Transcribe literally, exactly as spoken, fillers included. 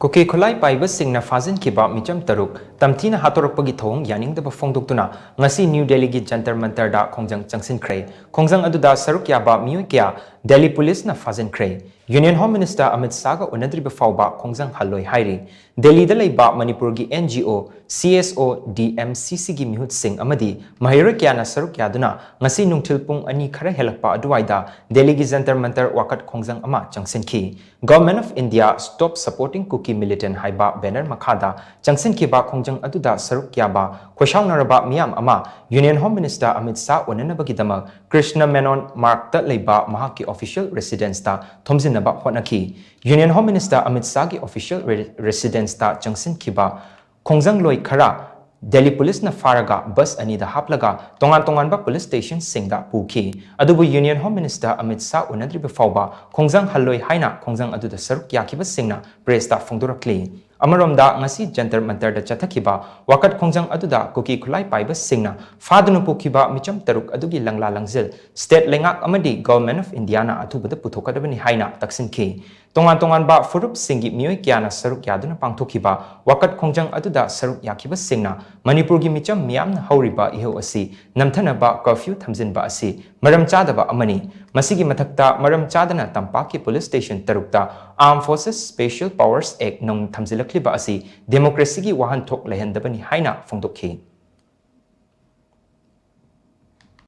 ꯀꯨꯀꯤ ꯈꯨꯠꯂꯥꯏ ꯄꯥꯏꯕꯁꯤꯡꯅ ꯐꯥꯖꯤꯟꯈꯤꯕ ꯃꯤꯆꯝ ꯇꯔꯨꯛ ꯇꯝꯊꯤꯅ ꯍꯥꯠꯇꯣꯔꯛꯄꯒꯤ ꯊꯧꯑꯣꯡ ꯌꯥꯅꯤꯡꯗꯕ ꯐꯣꯡꯗꯣꯛꯇꯨꯅ ꯉꯁꯤ ꯅ꯭ꯌꯨ ꯗꯦꯜꯂꯤꯒꯤ ꯖꯟꯇꯔ ꯃꯟꯇꯔꯗ ꯈꯣꯡꯖꯪ ꯆꯪꯁꯤꯟꯈ꯭ꯔꯦ꯫ ꯈꯣꯡꯖꯪ ꯑꯗꯨꯗ ꯁꯔꯨꯛ ꯌꯥꯕ ꯃꯤꯑꯣꯏ ꯀꯌꯥ ꯗꯦꯜꯂꯤ ꯄꯨꯂꯤꯁꯅ ꯐꯥꯖꯤꯟꯈ꯭ꯔꯦ꯫ ꯌꯨꯅꯤꯌꯟ ꯍꯣꯝ ꯃꯤꯅꯤꯁꯇꯔ ꯑꯃꯤꯠ ꯁꯥꯍꯒ ꯎꯅꯗ꯭ꯔꯤꯕ ꯐꯥꯎꯕ ꯈꯣꯡꯖꯪ ꯍꯜꯂꯣꯏ ꯍꯥꯏꯔꯤ꯫ ꯗꯦꯜꯂꯤꯗ ꯂꯩꯕ ꯃꯅꯤꯄꯨꯔꯒꯤ NGO CSO DMCCꯒꯤ ꯃꯤꯍꯨꯠꯁꯤꯡ ꯑꯃꯗꯤ ꯃꯍꯩꯔꯣꯏ ꯀꯌꯥꯅ ꯁꯔꯨꯛ ꯌꯥꯗꯨꯅ ꯉꯁꯤ ꯅꯨꯡꯊꯤꯜ ꯄꯨꯡ ꯑꯅꯤ ꯈꯔ ꯍꯦꯜꯂꯛꯄ ꯑꯗꯨꯋꯥꯏꯗ ꯗꯦꯜꯂꯤꯒꯤ ꯖꯟꯇꯔ ꯃꯟꯇꯔ ꯋꯥꯀꯠ ꯈꯣꯡꯖꯪ ꯑꯃ ꯆꯪꯁꯤꯟꯈꯤ꯫ Government of India Stop Supporting Kuki Militant ꯍꯥꯏꯕ ꯕꯦꯅꯔ ꯃꯈꯥꯗ ꯆꯪꯁꯤꯟꯈꯤꯕ ꯈꯣꯡꯖꯪ ꯑꯗꯨꯗ ꯁꯔꯨꯛ ꯌꯥꯕ ꯈꯣꯏꯁꯥꯎꯅꯔꯕ ꯃꯤꯌꯥꯝ ꯑꯃ union home minister Amit Shah ꯎꯅꯅꯕꯒꯤꯗꯃꯛ ꯀ꯭ꯔꯤꯁꯅ ꯃꯦꯅꯣꯟ ꯃꯥꯔꯛꯇ ꯂꯩꯕ ꯃꯍꯥꯛꯀꯤ ꯑꯣꯐꯤꯁꯤꯌꯦꯜ ꯔꯦꯁꯤꯗꯦꯟꯁꯇ ꯊꯣꯝꯖꯤꯟꯅꯕ ꯍꯣꯠꯅꯈꯤ꯫ ꯌꯨꯅꯤꯌꯟ ꯍꯣꯝ ꯃꯤꯅꯤꯁꯇꯔ ꯑꯃꯤꯠ ꯁꯥꯍꯒꯤ ꯑꯣꯐꯤꯁꯤꯌꯦꯜ ꯔꯦ-, ꯔꯦꯁꯤꯗꯦꯟꯁꯇ ꯆꯪꯁꯤꯟꯈꯤꯕ ꯈꯣꯡꯖꯪꯂꯣꯏ ꯈꯔ ꯗꯦꯜꯂꯤ ꯄꯨꯂꯤꯁꯅ ꯐꯥꯔꯒ ꯕꯁ ꯑꯅꯤꯗ ꯍꯥꯞꯂꯒ ꯇꯣꯉꯥꯟ ꯇꯣꯉꯥꯟꯕ ꯄꯨꯂꯤꯁ ꯁ꯭ꯇꯦꯁꯟꯁꯤꯡꯗ ꯄꯨꯈꯤ꯫ ꯑꯗꯨꯕꯨ union home minister Amit Shah ꯎꯅꯗ꯭ꯔꯤꯕ ꯐꯥꯎꯕ ꯈꯣꯡꯖꯪ ꯍꯜꯂꯣꯏ ꯍꯥꯏꯅ ꯈꯣꯡꯖꯪ ꯑꯗꯨꯗ ꯁꯔꯨꯛ ꯌꯥꯈꯤꯕꯁꯤꯡꯅ ꯄ꯭ꯔꯦꯁꯇ ꯐꯣꯡꯗꯣꯔꯛꯂꯤ꯫ ꯑꯃꯔꯣꯝꯗ, ꯉꯁꯤ ꯖꯟꯇꯔ ꯃꯟꯇꯔꯗ ꯆꯠꯊꯈꯤꯕ ꯋꯥꯀꯠ ꯈꯣꯡꯖꯪ ꯑꯗꯨꯗ ꯀꯨꯀꯤ ꯈꯨꯠꯂꯥꯏ ꯄꯥꯏꯕꯁꯤꯡꯅ ꯐꯥꯗꯨꯅ ꯄꯨꯈꯤꯕ ꯃꯤꯆꯝ ꯇꯔꯨꯛ ꯑꯗꯨꯒꯤ ꯂꯪꯂꯥ ꯂꯪꯖꯤꯜ ꯁ꯭ꯇꯦꯠ ꯂꯩꯉꯥꯛ ꯑꯃꯗꯤ Government of Indiaꯅ ꯑꯊꯨꯕꯗ ꯄꯨꯊꯣꯛꯀꯗꯕꯅꯤ ꯍꯥꯏꯅ ꯇꯛꯁꯤꯟꯈꯤ꯫ ꯇꯣꯉꯥꯟ ꯇꯣꯉꯥꯟꯕ ꯐꯨꯔꯨꯞꯁꯤꯡꯒꯤ ꯃꯤꯑꯣꯏ ꯀꯌꯥꯅ ꯁꯔꯨꯛ ꯌꯥꯗꯨꯅ ꯄꯥꯡꯊꯣꯛꯈꯤꯕ ꯋꯥꯀꯠ ꯈꯣꯡꯖꯪ ꯑꯗꯨꯗ ꯁꯔꯨꯛ ꯌꯥꯈꯤꯕꯁꯤꯡꯅ ꯃꯅꯤꯄꯨꯔꯒꯤ ꯃꯤꯆꯝ ꯃꯤꯌꯥꯝꯅ ꯍꯧꯔꯤꯕ ꯏꯍꯧ ꯑꯁꯤ ꯅꯝꯊꯅꯕ ꯀꯔꯐ꯭ꯌꯨ ꯊꯝꯖꯤꯟꯕ ꯑꯁꯤ ꯃꯔꯝ ꯆꯥꯗꯕ ꯑꯃꯅꯤ꯫ ꯃꯁꯤꯒꯤ ꯃꯊꯛꯇ, ꯃꯔꯝ ꯆꯥꯗꯅ ꯇꯝꯄꯥꯛꯀꯤ ꯄꯨꯂꯤꯁ ꯁ꯭ꯇꯦꯁꯟ ꯇꯔꯨꯛꯇ Armed Forces Special Powers Act ꯅꯧꯅ ꯊꯝꯖꯤꯜꯂꯛꯂꯤꯕ ꯑꯁꯤ ꯗꯦꯃꯣꯀ꯭ꯔꯦꯁꯤꯒꯤ ꯋꯥꯍꯟꯊꯣꯛ ꯂꯩꯍꯟꯗꯕꯅꯤ ꯍꯥꯏꯅ ꯐꯣꯡꯗꯣꯛꯈꯤ꯫